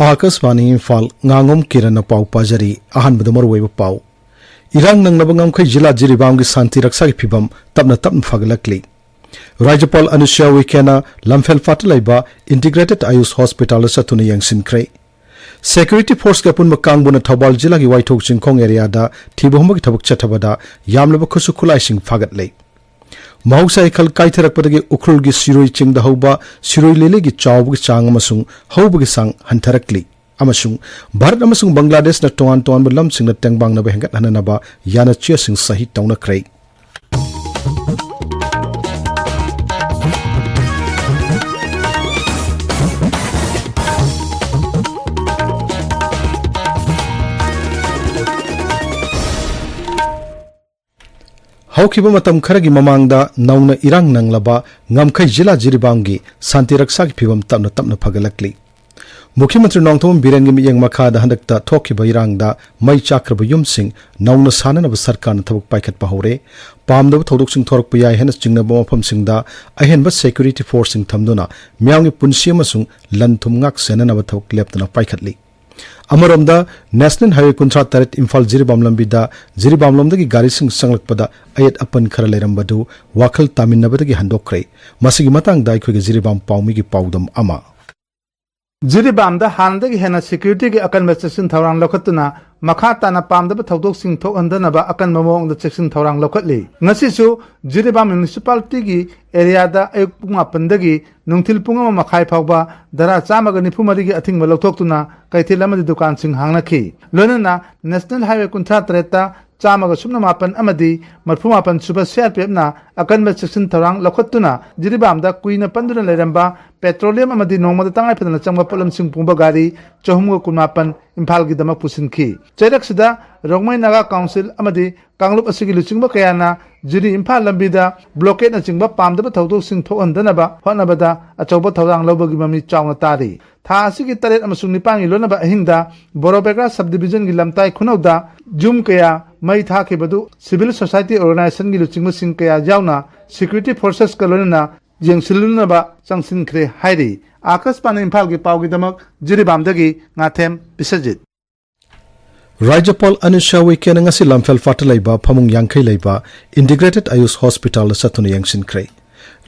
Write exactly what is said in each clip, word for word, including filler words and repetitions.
ꯑꯥꯀꯥꯁꯕꯥꯅꯤ ꯏꯝꯐꯥꯜ, ꯉꯥꯉꯣꯝ ꯀꯤꯔꯟꯅ ꯄꯥꯎ ꯄꯥꯖꯔꯤ꯫ ꯑꯍꯥꯟꯕꯗ ꯃꯔꯨꯑꯣꯏꯕ ꯄꯥꯎ꯫ ꯏꯔꯥꯡ ꯅꯪꯂꯕ ꯉꯝꯈꯩ ꯖꯤꯂꯥ ꯖꯤꯔꯤꯕꯥꯝꯒꯤ ꯁꯥꯟꯇꯤ ꯔꯛꯁꯥꯒꯤ ꯐꯤꯚꯝ ꯇꯞꯅ ꯇꯞꯅ ꯐꯒꯠꯂꯛꯂꯤ꯫ ꯔꯥꯖ꯭ꯌꯄꯥꯜ ꯑꯅꯨꯁꯨꯌꯥ ꯎꯏꯀꯦꯅ ꯂꯝꯐꯦꯜ ꯄꯥꯠꯇ ꯂꯩꯕ ꯏꯟꯇꯤꯒ꯭ꯔꯦꯇꯦꯗ ꯑꯌꯨꯁ ꯍꯣꯁꯄꯤꯇꯥꯜꯗ ꯆꯠꯇꯨꯅ ꯌꯦꯡꯁꯤꯟꯈ꯭ꯔꯦ꯫ ꯁꯦꯀ꯭ꯌꯨꯔꯤꯇꯤ ꯐꯣꯔꯁꯀꯤ ꯑꯄꯨꯟꯕ ꯀꯥꯡꯕꯨꯅ ꯊꯧꯕꯥꯜ ꯖꯤꯂꯥꯒꯤ ꯋꯥꯏꯊꯣꯛ ꯆꯤꯡꯈꯣꯡ ꯑꯦꯔꯤꯌꯥꯗ ꯊꯤꯕ ꯍꯨꯝꯕꯒꯤ ꯊꯕꯛ ꯆꯠꯊꯕꯗ ꯌꯥꯝꯂꯕ ꯈꯨꯠꯁꯨ ꯈꯨꯠꯂꯥꯏꯁꯤꯡ ꯐꯥꯒꯠꯂꯦ꯫ ꯃꯍꯧꯁꯥ ꯏꯈꯜ ꯀꯥꯏꯊꯔꯛꯄꯗꯒꯤ ꯎꯈ꯭ꯔꯨꯜꯒꯤ ꯁꯤꯔꯣꯏ ꯆꯤꯡꯗ ꯍꯧꯕ ꯁꯤꯔꯣꯏ ꯂꯤꯂꯤꯒꯤ ꯆꯥꯎꯕꯒꯤ ꯆꯥꯡ ꯑꯃꯁꯨꯡ ꯍꯧꯕꯒꯤ ꯆꯥꯡ ꯍꯟꯊꯔꯛꯂꯤ ꯑꯃꯁꯨꯡ ꯚꯥꯔꯠ ꯑꯃꯁꯨꯡ ꯕꯪꯒ꯭ꯂꯥꯗꯦꯁꯅ ꯇꯣꯉꯥꯟ ꯇꯣꯉꯥꯟꯕ ꯂꯝꯁꯤꯡꯗ ꯇꯦꯡꯕꯥꯡꯅꯕ ꯍꯦꯟꯒꯠꯍꯟꯅꯅꯕ ꯌꯥꯅꯆꯦꯁꯤꯡ ꯁꯍꯤ ꯇꯧꯅꯈ꯭ꯔꯦ꯫ ꯍꯧꯈꯤꯕ ꯃꯇꯝ ꯈꯔꯒꯤ ꯃꯃꯥꯡꯗ ꯅꯧꯅ ꯏꯔꯥꯡ ꯅꯪꯂꯕ ꯉꯝꯈꯩ ꯖꯤꯂꯥ ꯖꯤꯔꯤꯕꯥꯝꯒꯤ ꯁꯥꯟꯇꯤ ꯔꯛꯁꯥꯒꯤ ꯐꯤꯚꯝ ꯇꯞꯅ ꯇꯞꯅ ꯐꯒꯠꯂꯛꯂꯤ꯫ ꯃꯨꯈ꯭ꯌ ꯃꯟꯇ꯭ꯔꯤ ꯅꯣꯡꯊꯣꯝꯕꯝ ꯕꯤꯔꯦꯟꯒꯤ ꯃꯤꯠꯌꯦꯡ ꯃꯈꯥꯗ ꯍꯟꯗꯛꯇ ꯊꯣꯛꯈꯤꯕ ꯏꯔꯥꯡꯗ ꯃꯩ ꯆꯥꯛꯈ꯭ꯔꯕ ꯌꯨꯝꯁꯤꯡ ꯅꯧꯅ ꯁꯥꯅꯅꯕ ꯁꯔꯀꯥꯔꯅ ꯊꯕꯛ ꯄꯥꯏꯈꯠꯄ ꯍꯧꯔꯦ꯫ ꯄꯥꯝꯗꯕ ꯊꯧꯗꯣꯛꯁꯤꯡ ꯊꯣꯔꯛꯄ ꯌꯥꯏ ꯍꯥꯏꯅ ꯆꯤꯡꯅꯕ ꯃꯐꯝꯁꯤꯡꯗ ꯑꯍꯦꯟꯕ ꯁꯦꯀ꯭ꯌꯨꯔꯤꯇꯤ ꯐꯣꯔꯁꯁꯤꯡ ꯊꯝꯗꯨꯅ ꯃꯤꯌꯥꯝꯒꯤ ꯄꯨꯟꯁꯤ ꯑꯃꯁꯨꯡ ꯂꯟ ꯊꯨꯝ ꯉꯥꯛ ꯁꯦꯟꯅꯅꯕ ꯊꯕꯛ ꯂꯦꯞꯇꯅ ꯄꯥꯏꯈꯠꯂꯤ꯫ ꯑꯃꯔꯣꯝꯗ, ꯅꯦꯁꯅꯦꯜ ꯍꯥꯏꯋꯦ ꯀꯨꯟꯊ꯭ꯔꯥ ꯇꯔꯦꯠ ꯏꯝꯐꯥꯜ ꯖꯤꯔꯤꯕꯥꯝ ꯂꯝꯕꯤꯗ ꯖꯤꯔꯤꯕꯥꯝ ꯂꯣꯝꯗꯒꯤ ꯒꯥꯔꯤꯁꯤꯡ ꯆꯪꯂꯛꯄꯗ ꯑꯌꯦꯠ ꯑꯄꯟ ꯈꯔ ꯂꯩꯔꯝꯕꯗꯨ ꯋꯥꯈꯜ ꯇꯥꯃꯤꯟꯅꯕꯗꯒꯤ ꯍꯟꯗꯣꯛꯈ꯭ꯔꯦ꯫ ꯃꯁꯤꯒꯤ ꯃꯇꯥꯡꯗ ꯑꯩꯈꯣꯏꯒꯤ ꯖꯤꯔꯤꯕꯥꯝ ꯄꯥꯎꯃꯤꯒꯤ ꯄꯥꯎꯗꯝ ꯑꯃ꯫ ꯖꯤꯔꯤꯕꯥꯝꯗ ꯍꯥꯟꯅꯗꯒꯤ ꯍꯦꯟꯅ ꯁꯦꯀ꯭ꯌꯨꯔꯤꯇꯤꯒꯤ ꯑꯀꯟꯕ ꯆꯦꯛꯁꯤꯟ ꯊꯧꯔꯥꯡ ꯂꯧꯈꯠꯇꯨꯅ ꯃꯈꯥ ꯇꯥꯅ ꯄꯥꯝꯗꯕ ꯊꯧꯗꯣꯛꯁꯤꯡ ꯊꯣꯛꯍꯟꯗꯅꯕ ꯑꯀꯟꯕ ꯃꯑꯣꯡꯗ ꯆꯦꯛꯁꯤꯟ ꯊꯧꯔꯥꯡ ꯂꯧꯈꯠꯂꯤ꯫ ꯉꯁꯤꯁꯨ ꯖꯤꯔꯤꯕꯥꯝ ꯃ꯭ꯌꯨꯅꯤꯁꯤꯄꯥꯂꯤꯇꯤꯒꯤ ꯑꯦꯔꯤꯌꯥꯗ ꯑꯌꯨꯛ ꯄꯨꯡ ꯃꯥꯄꯟꯗꯒꯤ ꯅꯨꯡꯊꯤꯜ ꯄꯨꯡ ꯑꯃ ꯃꯈꯥꯏ ꯐꯥꯎꯕ ꯙꯔꯥ ꯆꯥꯝꯃꯒ ꯅꯤꯐꯨ ꯃꯔꯤꯒꯤ ꯑꯊꯤꯡꯕ ꯂꯧꯊꯣꯛꯇꯨꯅ ꯀꯩꯊꯦꯜ ꯑꯃꯗꯤ ꯗꯨꯀꯥꯟꯁꯤꯡ ꯍꯥꯡꯅꯈꯤ꯫ ꯂꯣꯏꯅꯅ ꯅꯦꯁꯅꯦꯜ ꯍꯥꯏꯋꯦ ꯀꯨꯟꯊ꯭ꯔꯥ ꯇꯔꯦꯠꯇ ꯆꯥꯝꯃꯒ ꯁꯨꯞꯅ ꯃꯥꯄꯟ ꯑꯃꯗꯤ ꯃꯔꯤꯐꯨ ꯃꯥꯄꯟ ꯁꯨꯕ ꯁꯤ ꯑꯥꯔ ꯄꯤ ꯑꯦꯐꯅ ꯑꯀꯟꯕ ꯆꯦꯛꯁꯤꯟ ꯊꯧꯔꯥꯡ ꯂꯧꯈꯠꯇꯨꯅ ꯖꯤꯔꯤꯕꯥꯝꯗ ꯀꯨꯏꯅ ꯄꯟꯗꯨꯅ ꯂꯩꯔꯝꯕ ꯄꯦꯇ꯭ꯔꯣꯂꯤꯌꯝ ꯑꯃꯗꯤ ꯅꯣꯡꯃꯗ ꯇꯉꯥꯏ ꯐꯗꯅ ꯆꯪꯕ ꯄꯣꯠꯂꯝꯁꯤꯡ ꯄꯨꯕ ꯒꯥꯔꯤ ꯆꯍꯨꯝꯒ ꯀꯨꯟꯃꯥꯄꯟ ꯏꯝꯐꯥꯜꯒꯤꯗꯃꯛ ꯄꯨꯁꯤꯟꯈꯤ꯫ ꯆꯩꯔꯛꯁꯤꯗ ꯔꯣꯡꯃꯩ ꯅꯥꯒꯥ ꯀꯥꯎꯟꯁꯤꯜ ꯑꯃꯗꯤ ꯀꯥꯡꯂꯨꯞ ꯑꯁꯤꯒꯤ ꯂꯨꯆꯤꯡꯕ ꯀꯌꯥꯅ ꯖꯤꯔꯤ ꯏꯝꯐꯥꯜ ꯂꯝꯕꯤꯗ ꯕ꯭ꯂꯣꯀꯦꯠꯅꯆꯤꯡꯕ ꯄꯥꯝꯗꯕ ꯊꯧꯗꯣꯛꯁꯤꯡ ꯊꯣꯛꯍꯟꯗꯅꯕ ꯍꯣꯠꯅꯕꯗ ꯑꯆꯧꯕ ꯊꯧꯗꯥꯡ ꯂꯧꯕꯒꯤ ꯃꯃꯤ ꯆꯥꯎꯅ ꯇꯥꯔꯤ꯫ ꯊꯥ ꯑꯁꯤꯒꯤ ꯇꯔꯦꯠ ꯑꯃꯁꯨꯡ ꯅꯤꯄꯥꯟꯒꯤ ꯂꯣꯟꯅꯕ ꯑꯍꯤꯡꯗ ꯕꯣꯔꯣꯕꯦꯒ꯭ꯔꯥ ꯁꯕ ꯗꯤꯕꯤꯖꯟꯒꯤ ꯂꯝꯇꯥꯏ ꯈꯨꯅꯧꯗ ꯌꯨꯝ ꯀꯌꯥ ꯃꯩ ꯊꯥꯈꯤꯕꯗꯨ ꯁꯤꯚꯤꯜ ꯁꯣꯁꯥꯏꯇꯤ ꯑꯣꯔꯒꯅꯥꯏꯖꯦꯁꯟꯒꯤ ꯂꯨꯆꯤꯡꯕꯁꯤꯡ ꯀꯌꯥ ꯌꯥꯎꯅ ꯁꯦꯀ꯭ꯌꯨꯔꯤꯇꯤ ꯐꯣꯔꯁꯦꯁꯀ ꯂꯣꯏꯅꯅ ꯌꯦꯡꯁꯤꯜꯂꯨꯅꯕ ꯆꯪꯁꯤꯟꯈ꯭ꯔꯦ ꯍꯥꯏꯔꯤ꯫ ꯑꯥꯀꯥꯁꯕꯥꯅꯤ ꯏꯝꯐꯥꯜꯒꯤ ꯄꯥꯎꯒꯤꯗꯃꯛ ꯖꯤꯔꯤꯕꯥꯝꯗꯒꯤ ꯉꯥꯊꯦꯝ ꯕꯤꯁ꯭ꯋꯖꯤꯠ꯫ ꯔꯥꯖ꯭ꯌꯄꯥꯜ ꯑꯅꯨꯁ꯭ꯌꯥ ꯎꯏꯀꯦꯅ ꯉꯁꯤ ꯂꯝꯐꯦꯜ ꯐꯥꯠꯇ ꯂꯩꯕ ꯐꯃꯨꯡ ꯌꯥꯡꯈꯩ ꯂꯩꯕ ꯏꯟꯇꯤꯒ꯭ꯔꯦꯇꯦꯗ ꯑꯌꯨꯁ ꯍꯣꯁꯄꯤꯇꯥꯜꯗ ꯆꯠꯇꯨꯅ ꯌꯦꯡꯁꯤꯟꯈ꯭ꯔꯦ꯫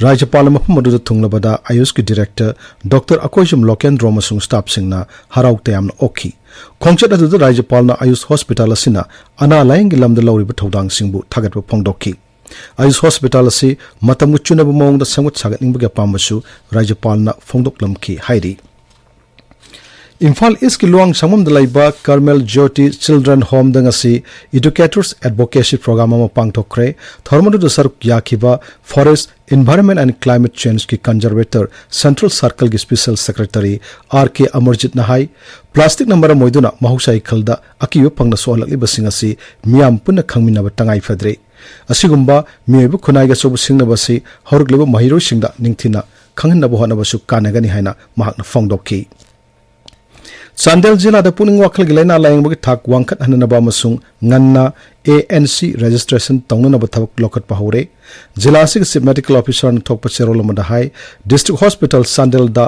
ꯔꯥꯖ꯭ꯌꯄꯥꯜꯅ ꯃꯐꯝ ꯑꯗꯨꯗ ꯊꯨꯡꯂꯕꯗ ꯑꯌꯨꯁꯀꯤ ꯗꯤꯔꯦꯛꯇꯔ ꯗꯣꯛꯇꯔ ꯑꯀꯣꯏꯖꯝ ꯂꯣꯀꯦꯟꯗ꯭ꯔꯣ ꯑꯃꯁꯨꯡ ꯁ꯭ꯇꯥꯐꯁꯤꯡꯅ ꯍꯔꯥꯎ ꯇꯌꯥꯝꯅ ꯑꯣꯛꯈꯤ꯫ ꯈꯣꯡꯆꯠ ꯑꯗꯨꯗ ꯔꯥꯖ꯭ꯌꯄꯥꯜꯅ ꯑꯌꯨꯁ ꯍꯣꯁꯄꯤꯇꯥꯜ ꯑꯁꯤꯅ ꯑꯅꯥ ꯂꯥꯌꯦꯡꯒꯤ ꯂꯝꯗ ꯂꯧꯔꯤꯕ ꯊꯧꯗꯥꯡꯁꯤꯡꯕꯨ ꯊꯥꯒꯠꯄ ꯐꯣꯡꯗꯣꯛꯈꯤ꯫ ꯑꯌꯨꯁ ꯍꯣꯁꯄꯤꯇꯥꯜ ꯑꯁꯤ ꯃꯇꯝꯒ ꯆꯨꯅꯕ ꯃꯑꯣꯡꯗ ꯁꯦꯝꯒꯠ ꯁꯥꯒꯠꯅꯤꯡꯕꯒꯤ ꯑꯄꯥꯝꯕꯁꯨ ꯔꯥꯖ꯭ꯌꯄꯥꯜꯅ ꯐꯣꯡꯗꯣꯛꯂꯝꯈꯤ ꯍꯥꯏꯔꯤ꯫ ꯏꯝꯐꯥꯜ ꯏꯁꯀꯤ ꯂꯨꯋꯥꯡ ꯁꯪꯕꯝꯗ ꯂꯩꯕ ꯀꯔꯃꯦꯜ ꯖ꯭ꯌꯣꯇꯤ ꯆꯤꯜꯗ꯭ꯔꯦꯟ ꯍꯣꯝꯗ ꯉꯁꯤ ꯏꯗꯨꯀꯦꯇꯔꯁ ꯑꯦꯗꯚꯣꯀꯦꯁꯤ ꯄ꯭ꯔꯣꯒ꯭ꯔꯥꯝ ꯑꯃ ꯄꯥꯡꯊꯣꯛꯈ꯭ꯔꯦ꯫ ꯊꯧꯔꯝ ꯑꯗꯨꯗ ꯁꯔꯨꯛ ꯌꯥꯈꯤꯕ ꯐꯣꯔꯦꯁ, ꯏꯟꯚꯥꯏꯔꯟꯃꯦꯟ ꯑꯦꯟ ꯀ꯭ꯂꯥꯏꯃꯦꯠ ꯆꯦꯟꯖꯀꯤ ꯀꯟꯖꯔꯚꯦꯇꯔ, ꯁꯦꯟꯇ꯭ꯔꯦꯜ ꯁꯔꯀꯜꯒꯤ ꯁ꯭ꯄꯦꯁꯦꯜ ꯁꯦꯀ꯭ꯔꯦꯇꯔꯤ ꯑꯥꯔ ꯀꯦ ꯑꯃꯔꯖꯤꯠꯅ ꯍꯥꯏ, ꯄ꯭ꯂꯥꯁꯇꯤꯛꯅ ꯃꯔꯝ ꯑꯣꯏꯗꯨꯅ ꯃꯍꯧꯁꯥ ꯏꯈꯜꯗ ꯑꯀꯤꯕ ꯐꯪꯅ ꯁꯣꯛꯍꯜꯂꯛꯂꯤꯕꯁꯤꯡ ꯑꯁꯤ ꯃꯤꯌꯥꯝ ꯄꯨꯟꯅ ꯈꯪꯃꯤꯟꯅꯕ ꯇꯉꯥꯏ ꯐꯗ꯭ꯔꯦ꯫ ꯑꯁꯤꯒꯨꯝꯕ ꯃꯤꯑꯣꯏꯕ ꯈꯨꯟꯅꯥꯏꯒꯤ ꯑꯆꯧꯕ ꯁꯤꯡꯅꯕ ꯑꯁꯤ ꯍꯧꯔꯛꯂꯤꯕ ꯃꯍꯩꯔꯣꯏꯁꯤꯡꯗ ꯅꯤꯡꯊꯤꯅ ꯈꯪꯍꯟꯅꯕ ꯍꯣꯠꯅꯕꯁꯨ ꯀꯥꯟꯅꯒꯅꯤ ꯍꯥꯏꯅ ꯃꯍꯥꯛꯅ ꯐꯣꯡꯗꯣꯛꯈꯤ꯫ ꯆꯥꯟꯗꯦꯜ ꯖꯤꯂꯥꯗ ꯄꯨꯛꯅꯤꯡ ꯋꯥꯈꯜꯒꯤ ꯂꯥꯏꯅꯥ ꯂꯥꯌꯦꯡꯕꯒꯤ ꯊꯥꯛ ꯋꯥꯡꯈꯠꯍꯟꯅꯕ ꯑꯃꯁꯨꯡ ꯉꯟꯅ ꯑꯦ ꯑꯦꯟ ꯁꯤ ꯔꯦꯖꯤꯁꯇ꯭ꯔꯦꯁꯟ ꯇꯧꯅꯅꯕ ꯊꯕꯛ ꯂꯧꯈꯠꯄ ꯍꯧꯔꯦ꯫ ꯖꯤꯂꯥ ꯑꯁꯤꯒꯤ ꯆꯤꯐ ꯃꯦꯗꯤꯀꯦꯜ ꯑꯣꯐꯤꯁꯥꯔꯅ ꯊꯣꯛꯄ ꯆꯦꯔꯣꯜ ꯑꯃꯗ ꯍꯥꯏ, ꯗꯤꯁꯇ꯭ꯔꯤꯛ ꯍꯣꯁꯄꯤꯇꯥꯜ ꯆꯥꯟꯗꯦꯜꯗ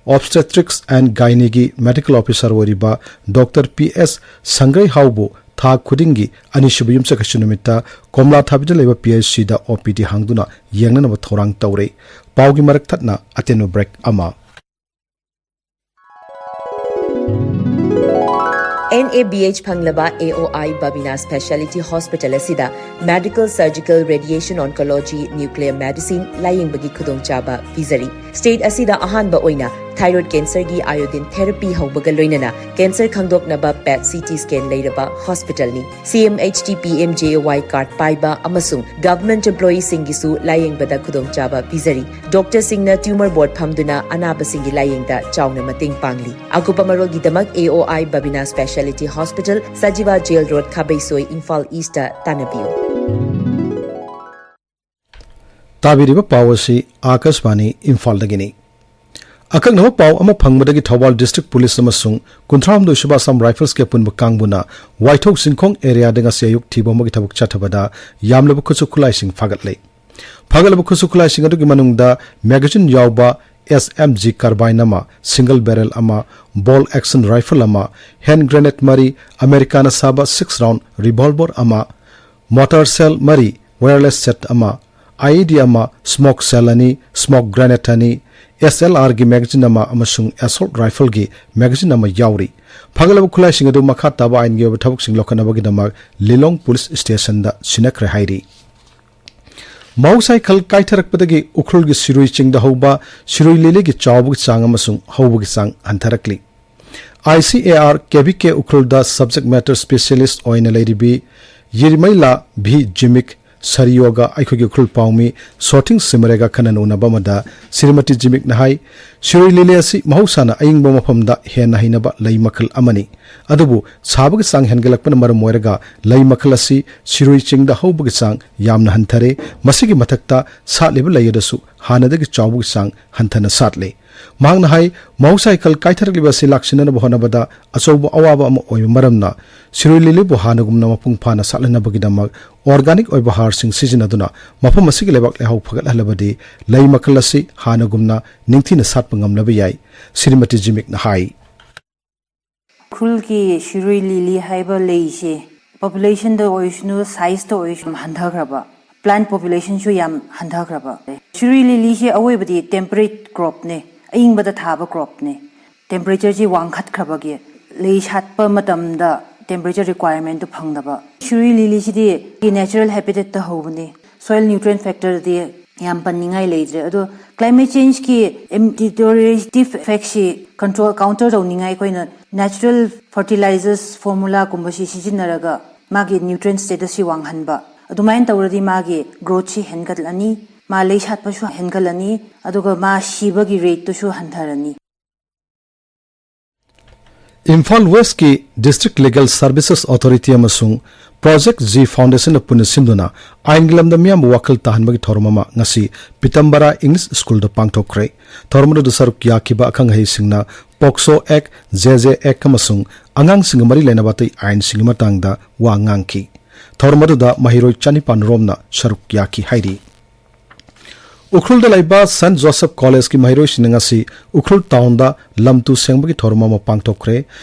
ꯑꯣꯕꯁꯇꯦꯇ꯭ꯔꯤꯛꯁ ꯑꯦꯟ ꯒꯥꯏꯅꯤꯒꯤ ꯃꯦꯗꯤꯀꯦꯜ ꯑꯣꯐꯤꯁꯥꯔ ꯑꯣꯏꯔꯤꯕ ꯗꯣꯛꯇꯔ ꯄꯤ ꯑꯦꯁ ꯁꯪꯒ꯭ꯔꯩꯍꯥꯎꯕꯨ ꯊꯥ ꯈꯨꯗꯤꯡꯒꯤ ꯑꯅꯤꯁꯨꯕ ꯌꯨꯝꯁꯀꯩꯁ ꯅꯨꯃꯤꯠꯇ ꯀꯣꯝꯂꯥꯊꯥꯕꯤꯗ ꯂꯩꯕ ꯄꯤ ꯑꯩꯆ ꯁꯤꯗ ꯑꯣ ꯄꯤ ꯗꯤ ꯍꯥꯡꯗꯨꯅ ꯌꯦꯡꯅꯅꯕ ꯊꯧꯔꯥꯡ ꯇꯧꯔꯦ꯫ ꯄꯥꯎꯒꯤ ꯃꯔꯛ ꯊꯠꯅ ꯑꯇꯦꯟꯕ ꯕ꯭ꯔꯦꯛ ꯑꯃ꯫ ꯑꯦꯟ ꯑꯦ ꯕꯤ ꯑꯩꯆ ꯐꯪꯂꯕ A O I Babina speciality hospital ꯑꯁꯤꯗ medical, surgical, radiation oncology, nuclear medicine ꯂꯥꯌꯦꯡꯕꯒꯤ ꯈꯨꯗꯣꯡꯆꯥꯕ ꯄꯤꯖꯔꯤ꯫ ꯁ꯭ꯇꯦꯠ ꯑꯁꯤꯗ ꯑꯍꯥꯟꯕ ꯑꯣꯏꯅ ꯊꯥꯏꯔꯣꯏꯗ ꯀꯦꯟꯁꯔꯒꯤ ꯑꯥꯏꯑꯣꯗꯤꯟ ꯊꯦꯔꯥꯄꯤ ꯍꯧꯕꯒ ꯂꯣꯏꯅꯅ ꯀꯦꯟꯁꯔ ꯈꯪꯗꯣꯛꯅꯕ ꯄꯦꯠ ꯁꯤ ꯇꯤ ꯁ꯭ꯀꯦꯟ ꯂꯩꯔꯕ ꯍꯣꯁꯄꯤꯇꯥꯜꯅꯤ꯫ C M H T P M J A Y card ꯄꯥꯏꯕ ꯑꯃꯁꯨꯡ ꯒꯚꯔꯟꯃꯦꯟꯠ ꯑꯦꯝꯄ꯭ꯂꯣꯌꯤꯁꯤꯡꯒꯤꯁꯨ ꯂꯥꯌꯦꯡꯕꯗ ꯈꯨꯗꯣꯡꯆꯥꯕ ꯄꯤꯖꯔꯤ꯫ ꯗꯣꯛꯇꯔꯁꯤꯡꯅ ꯇ꯭ꯌꯨꯃꯔ ꯕꯣꯔꯗ ꯐꯝꯗꯨꯅ ꯑꯅꯥꯕꯁꯤꯡꯒꯤ ꯂꯥꯌꯦꯡꯗ ꯆꯥꯎꯅ ꯃꯇꯦꯡ ꯄꯥꯡꯂꯤ꯫ ꯑꯀꯨꯞꯄ ꯃꯔꯣꯜꯒꯤꯗꯃꯛ A O I Babina speciality hospital, Sajiwa jail road, Khabeisoi, Imphal east ꯇꯥꯟꯅꯕꯤꯌꯨ꯫ ꯇꯥꯕꯤꯔꯤꯕ ꯄꯥꯎ ꯑꯁꯤ ꯑꯥꯀꯥꯁꯕꯥꯅꯤ ꯏꯝꯐꯥꯜꯗꯒꯤꯅꯤ꯫ ꯑꯀꯛꯅꯕ ꯄꯥꯎ ꯑꯃ ꯐꯪꯕꯗꯒꯤ ꯊꯧꯕꯥꯜ ꯗꯤꯁꯇ꯭ꯔꯤꯛ ꯄꯨꯂꯤꯁ ꯑꯃꯁꯨꯡ ꯀꯨꯟꯊ꯭ꯔꯥꯍꯨꯝꯗꯣꯏ ꯁꯨꯕ ꯑꯁꯥꯝ ꯔꯥꯏꯐꯜꯁꯀꯤ ꯑꯄꯨꯟꯕ ꯀꯥꯡꯕꯨꯅ ꯋꯥꯏꯊꯧ ꯆꯤꯡꯈꯣꯡ ꯑꯦꯔꯤꯌꯥꯗ ꯉꯁꯤ ꯑꯌꯨꯛ ꯊꯤꯕ ꯍꯨꯝꯕꯒꯤ ꯊꯕꯛ ꯆꯠꯊꯕꯗ ꯌꯥꯝꯂꯕ ꯈꯨꯠꯁꯨ ꯈꯨꯠꯂꯥꯏꯁꯤꯡ ꯐꯥꯒꯠꯂꯦ꯫ ꯐꯥꯒꯠꯂꯕ ꯈꯨꯠꯁꯨ ꯈꯨꯠꯂꯥꯏꯁꯤꯡ ꯑꯗꯨꯒꯤ ꯃꯅꯨꯡꯗ ꯃꯦꯒꯥꯖꯤꯟ ꯌꯥꯎꯕ ꯑꯦꯁ ꯑꯦꯝ ꯖꯤ carbine ꯑꯃ, single barrel ꯑꯃ, bolt action rifle ꯑꯃ, hand grenade ꯃꯔꯤ, ꯑꯃꯦꯔꯤꯀꯥꯅ ꯁꯥꯕ six round revolver ꯑꯃ, mortar shell ꯃꯔꯤ, wireless set ꯑꯃ, I E D ꯑꯃ, smoke shell ꯑꯅꯤ, smoke grenade ꯑꯅꯤ, S L Rꯒꯤ magazine ꯑꯃ ꯑꯃꯁꯨꯡ assault rifleꯒꯤ magazine ꯑꯃ ꯌꯥꯎꯔꯤ꯫ ꯐꯥꯒꯠꯂꯕ ꯈꯨꯠꯂꯥꯏꯁꯤꯡ ꯑꯗꯨ ꯃꯈꯥ ꯇꯥꯕ ꯑꯥꯏꯟꯒꯤ ꯑꯣꯏꯕ ꯊꯕꯛꯁꯤꯡ ꯂꯧꯈꯠꯅꯕꯒꯤꯗꯃꯛ ꯂꯤꯂꯣꯡ ꯄꯨꯂꯤꯁ ꯁ꯭ꯇꯦꯁꯟꯗ ꯁꯤꯟꯅꯈ꯭ꯔꯦ ꯍꯥꯏꯔꯤ꯫ ꯃꯍꯧꯁꯥ ꯏꯀꯜ ꯀꯥꯏꯊꯔꯛꯄꯗꯒꯤ ꯎꯈ꯭ꯔꯨꯜꯒꯤ ꯁꯤꯔꯨꯏ ꯆꯤꯡꯗ ꯍꯧꯕ ꯁꯤꯔꯨꯏ ꯂꯤꯂꯤꯒꯤ ꯆꯥꯎꯕꯒꯤ ꯆꯥꯡ ꯑꯃꯁꯨꯡ ꯍꯧꯕꯒꯤ ꯆꯥꯡ ꯍꯟꯊꯔꯛꯂꯤ꯫ I C A R K V K ꯎꯈ꯭ꯔꯨꯜꯗ subject matter specialist ꯑꯣꯏꯅ ꯂꯩꯔꯤꯕꯤ ꯌꯤꯔꯃꯩꯂꯥ ꯚꯤ ꯖꯤꯃꯤꯛ ꯁꯔꯤꯌꯣꯒ ꯑꯩꯈꯣꯏꯒꯤ ꯎꯈ꯭ꯔꯨꯜ ꯄꯥꯎꯃꯤ ꯁꯣꯊꯤꯡ ꯁꯤꯃꯔꯦꯒ ꯈꯟꯅ ꯅꯩꯅꯕ ꯑꯃꯗ ꯁ꯭ꯔꯤꯃꯇꯤ ꯖꯤꯃꯤꯛꯅ ꯍꯥꯏ, ꯁꯤꯔꯨꯏ ꯂꯤꯂꯤ ꯑꯁꯤ ꯃꯍꯧꯁꯥꯅ ꯑꯏꯪꯕ ꯃꯐꯝꯗ ꯍꯦꯟꯅ ꯍꯩꯅꯕ ꯂꯩ ꯃꯈꯜ ꯑꯃꯅꯤ꯫ ꯑꯗꯨꯕꯨ ꯁꯥꯕꯒꯤ ꯆꯥꯡ ꯍꯦꯟꯒꯠꯂꯛꯄꯅ ꯃꯔꯝ ꯑꯣꯏꯔꯒ ꯂꯩ ꯃꯈꯜ ꯑꯁꯤ ꯁꯤꯔꯨꯏ ꯆꯤꯡꯗ ꯍꯧꯕꯒꯤ ꯆꯥꯡ ꯌꯥꯝꯅ ꯍꯟꯊꯔꯦ꯫ ꯃꯁꯤꯒꯤ ꯃꯊꯛꯇ ꯁꯥꯠꯂꯤꯕ ꯂꯩ ꯑꯗꯨꯁꯨ ꯍꯥꯟꯅꯗꯒꯤ ꯆꯥꯎꯕꯒꯤ ꯆꯥꯡ ꯍꯟꯊꯅ ꯁꯥꯠꯂꯦ꯫ ꯃꯍꯥꯛꯅ ꯍꯥꯏ, ꯃꯍꯧꯁꯥ ꯏꯀꯜ ꯀꯥꯏꯊꯔꯛꯂꯤꯕ ꯑꯁꯤ ꯂꯥꯛꯁꯤꯟꯅꯅꯕ ꯍꯣꯠꯅꯕꯗ ꯑꯆꯧꯕ ꯑꯋꯥꯕ ꯑꯃ ꯑꯣꯏꯕ ꯃꯔꯝꯅ ꯁꯤꯔꯣꯏ ꯂꯤꯂꯤꯕꯨ ꯍꯥꯟꯅꯒꯨꯝꯅ ꯃꯄꯨꯡ ꯐꯥꯅ ꯁꯥꯠꯍꯟꯅꯕꯒꯤꯗꯃꯛ organic ꯑꯣꯏꯕ ꯍꯥꯔꯁꯤꯡ ꯁꯤꯖꯤꯟꯅꯗꯨꯅ ꯃꯐꯝ ꯑꯁꯤꯒꯤ ꯂꯩꯕꯥꯛ ꯂꯩꯍꯥꯎ ꯐꯒꯠꯍꯜꯂꯕꯗꯤ ꯂꯩ ꯃꯈꯜ ꯑꯁꯤ ꯍꯥꯟꯅꯒꯨꯝꯅ ꯅꯤꯡꯊꯤꯅ ꯁꯥꯠꯄ ꯉꯝꯂꯕ ꯌꯥꯏ꯫ ꯁ꯭ꯔꯤꯃꯇꯤ ꯖꯤꯃꯤꯛꯅ ꯍꯥꯏ꯫ ꯎꯈ꯭ꯔꯨꯜꯒꯤ ꯁꯤꯔꯨꯏ ꯂꯤꯂꯤ ꯍꯥꯏꯕ ꯂꯩꯁꯦ populationꯗ ꯑꯣꯏꯁꯅꯨ, sizeꯇ ꯑꯣꯏꯁꯅꯨ, ꯌꯥꯝ ꯍꯟꯊꯈ꯭ꯔꯕ, plant populationꯁꯨ ꯌꯥꯝ ꯍꯟꯊꯈ꯭ꯔꯕ꯫ ꯁꯤꯔꯨꯏ ꯂꯤꯂꯤꯁꯦ ꯑꯋꯣꯏꯕꯗꯤ temperate cropꯅꯦ, ꯑꯏꯪꯕꯗ ꯊꯥꯕ cropꯅꯦ꯫ Temperatureꯁꯤ ꯋꯥꯡꯈꯠꯈ꯭ꯔꯕꯒꯤ ꯂꯩ ꯁꯥꯠꯄ ꯃꯇꯝꯗ temperature requirementꯇꯨ ꯐꯪꯗꯕ꯫ ꯁꯤꯔꯨꯏ ꯂꯤꯂꯤꯁꯤꯗꯤ natural habitatꯇ ꯍꯧꯕꯅꯦ꯫ Soil nutrient factorꯗꯤ ꯌꯥꯝ ꯄꯟꯅꯤꯡꯉꯥꯏ ꯂꯩꯇ꯭ꯔꯦ꯫ ꯑꯗꯣ climate changeꯀꯤ deteriorative effectꯁꯤ control, counter ꯇꯧꯅꯤꯡꯉꯥꯏ ꯑꯩꯈꯣꯏꯅ natural fertilizers formulaꯒꯨꯝꯕꯁꯤ ꯁꯤꯖꯤꯟꯅꯔꯒ ꯃꯥꯒꯤ nutrient statusꯁꯤ ꯋꯥꯡꯍꯟꯕ꯫ ꯑꯗꯨꯃꯥꯏꯅ ꯇꯧꯔꯗꯤ ꯃꯥꯒꯤ growthꯁꯤ ꯍꯦꯟꯒꯠꯂꯅꯤ, ꯃꯥ ꯂꯩ ꯁꯥꯠꯄꯁꯨ ꯍꯦꯟꯒꯠꯂꯅꯤ, ꯑꯗꯨꯒ ꯃꯥ ꯁꯤꯕꯒꯤ rateꯇꯨꯁꯨ ꯍꯟꯊꯔꯅꯤ꯫ ꯏꯝꯐꯥꯜ ꯋꯦꯁꯀꯤ District Legal Services Authority ꯑꯃꯁꯨꯡ Project G Foundationꯅ ꯄꯨꯟꯅ ꯁꯤꯟꯗꯨꯅ ꯑꯥꯏꯟꯒꯤ ꯂꯝꯗ ꯃꯤꯌꯥꯝꯕꯨ ꯋꯥꯈꯜ ꯇꯥꯍꯟꯕꯒꯤ ꯊꯧꯔꯝ ꯑꯃ ꯉꯁꯤ ꯄꯤꯇꯝꯕꯔꯥ English Schoolꯗ ꯄꯥꯡꯊꯣꯛꯈ꯭ꯔꯦ꯫ ꯊꯧꯔꯝ ꯑꯗꯨꯗ ꯁꯔꯨꯛ ꯌꯥꯈꯤꯕ ꯑꯈꯪ ꯑꯍꯩꯁꯤꯡꯅ POCSO Act, J J Act ꯑꯃꯁꯨꯡ ꯑꯉꯥꯡꯁꯤꯡꯒ ꯃꯔꯤ ꯂꯩꯅꯕ ꯑꯇꯩ ꯑꯥꯏꯟꯁꯤꯡꯒꯤ ꯃꯇꯥꯡꯗ ꯋꯥ ꯉꯥꯡꯈꯤ꯫ ꯊꯧꯔꯝ ꯑꯗꯨꯗ ꯃꯍꯩꯔꯣꯏ ꯆꯅꯤꯄꯥꯟ ꯔꯣꯝꯅ ꯁꯔꯨꯛ ꯌꯥꯈꯤ ꯍꯥꯏꯔꯤ꯫ ꯎꯈ꯭ꯔꯨꯜꯗ ꯂꯩꯕ ꯁꯦꯟꯠ ꯖꯣꯁꯦꯐ ꯀꯣꯂꯦꯖꯀꯤ ꯃꯍꯩꯔꯣꯏꯁꯤꯡꯅ ꯉꯁꯤ ꯎꯈ꯭ꯔꯨꯜ ꯇꯥꯎꯟꯗ ꯂꯝꯇꯨ ꯁꯦꯡꯕꯒꯤ ꯊꯧꯔꯝ ꯑꯃ ꯄꯥꯡꯊꯣꯛꯈ꯭ꯔꯦ꯫